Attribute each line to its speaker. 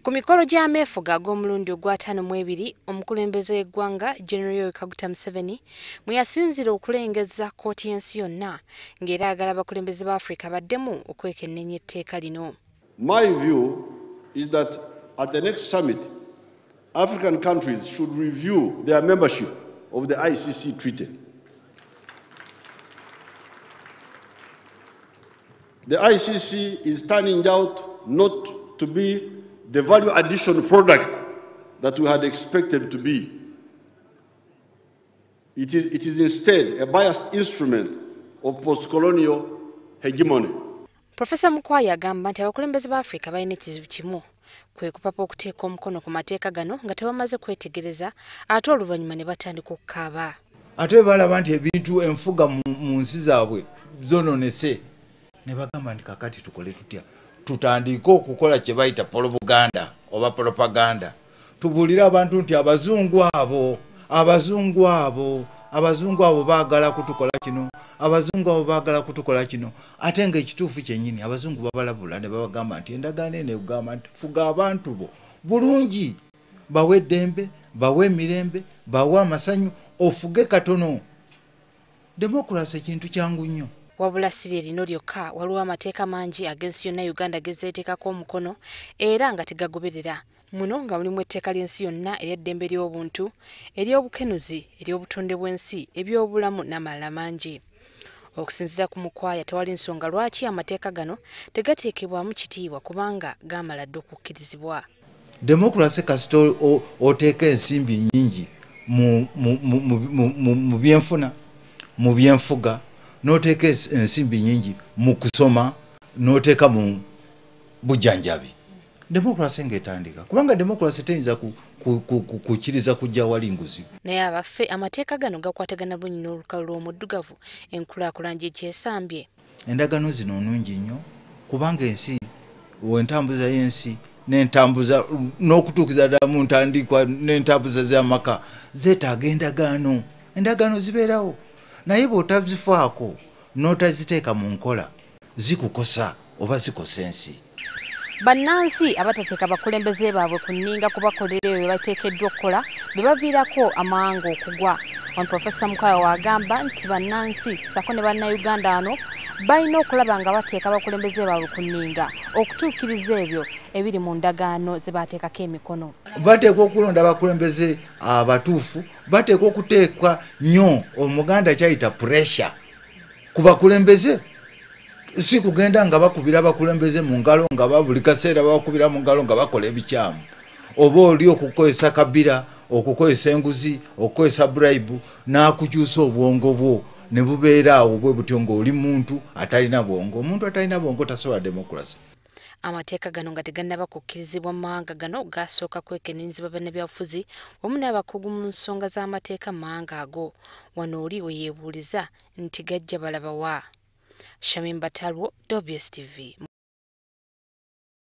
Speaker 1: Ku mikolo gy'ameefuga ag'omulundi ogwa 52, omukulembeze w'eggwanga General Yoweri Kaguta Museveni mwe yasinziira okulengezza kkooti y'ensi yonna ng'era ayagala abakulembeze ba Afrika baddemu okwekenneenya etteeka lino.
Speaker 2: My view is that at the next summit, African countries should review their membership of the ICC Treaty. The ICC is turning out not to be the value addition product that we had expected to be. It is instead a biased instrument of post-colonial hegemony.
Speaker 1: Professor Mukwaya agamba nti abakulembeze ba Afrika balina ekizibu kimu, kwe kupapa okuteeka omukono ku mateeka gano nga tebamaze kwetegereza, ate oluvannyuma ne batandika okukaaba.
Speaker 3: Ate balaba nti ebintu enfuga mu nsi zaabwe zonoonese, ne bagamba nti kakati tukole tutya, tutandike okukola kye bayita propaganda oba propaganda, tubuulire abantu nti abazungu abo baagala kutukola kino, abazungu abo baagala kutukola kino. Ate ng'ekituufu kyennyini abazungu babalabula ne babagamba nti endagaano eno egamba nti fuga abantu bo bulungi, bawe eddembe, bawe emirembe, bawe amasanyu, ofuge katono. Demokurasi kintu kyangu nnyo.
Speaker 1: Wabula si lino lyokka, waliwo amateeka mangi ag'ensi yonna Uganda gezeeteekako omukono era nga tegagoberera. Muno nga mulimu etteeka ly'ensi yonna ery'eddembe ly'obuntu, ery'obukenuzi, ery'obutonde bw'ensi, ebyobulamu n'amalala mangi. Okusinziira ku Mukwaya, tewali nsonga lwaki amateeka gano tegateekebwamu kitiibwa kubanga gaamala dda okukkirizibwa.
Speaker 3: Demokurasi kasita oteeka ensimbi nnyingi mu byenfuna, mu byenfuga, n'oteeka ensimbi nnyingi mu kusoma, n'oteeka mu bujjanjabi, demokurasi ng'etandika, kubanga demokurasi teyinza kukkiriza kujja wali nguzi.
Speaker 1: Naye abaffe, amateeka gano gakwatagana bulungi n'olukalu lw'omuddugavu enkulaakulana gye kyesambye.
Speaker 3: Endagaano zino nnungi nnyo kubanga ensi, entambuza y'ensi n'entambuza n'okutuukiza ddala mu ntandikwa n'entambuza z'amaka zeetaaga endagaano. Endagaano zibeerawo, naye bw'otazifaako n'otaziteeka mu nkola zikukosa oba zikosa ensi.
Speaker 1: Bannansi abatateeka bakulembeze baabwe ku nninga kubakolera ebyo bye bateekeddwa okukola be baviirako amawanga okugwa. Ono Profesa Mukwaya w'agamba nti bannansi ssaako ne bannayuganda wano balina okulaba nga bateeka abakulembeze baabwe ku nninga okutuukiriza ebyo ebiri mu ndagaano ze baateekako emikono.
Speaker 3: Bateekwa okulonda abakulembeze abatuufu, bateekwa okuteekwa nnyo Omuganda kyayita pressure ku bakulembeze, si kugenda nga bakubira abakulembeze mu ngalo nga buli kaseera babakubira mu ngalo nga bakola ebikyamu, oba oli okukozesa kabira, okukozesa enguzi, okukozesa bribe, n'akukyusa obwongo bwo ne bubeera awo bwe butyo ng'oli muntu atalina bwongo. Omuntu atalina bwongo tasobola demokurasi.
Speaker 1: Amateeka gano nga tegannaba kukkirizibwa mu mawanga gano gasooka kwekennenyezebwa bannabyabufuzi wamu n'abakugu mu nsonga z'amateeka mu mawanga ago. Wano oli we yeebuuliza nti gajja balaba wa. Shamim Batalwo, WS TV.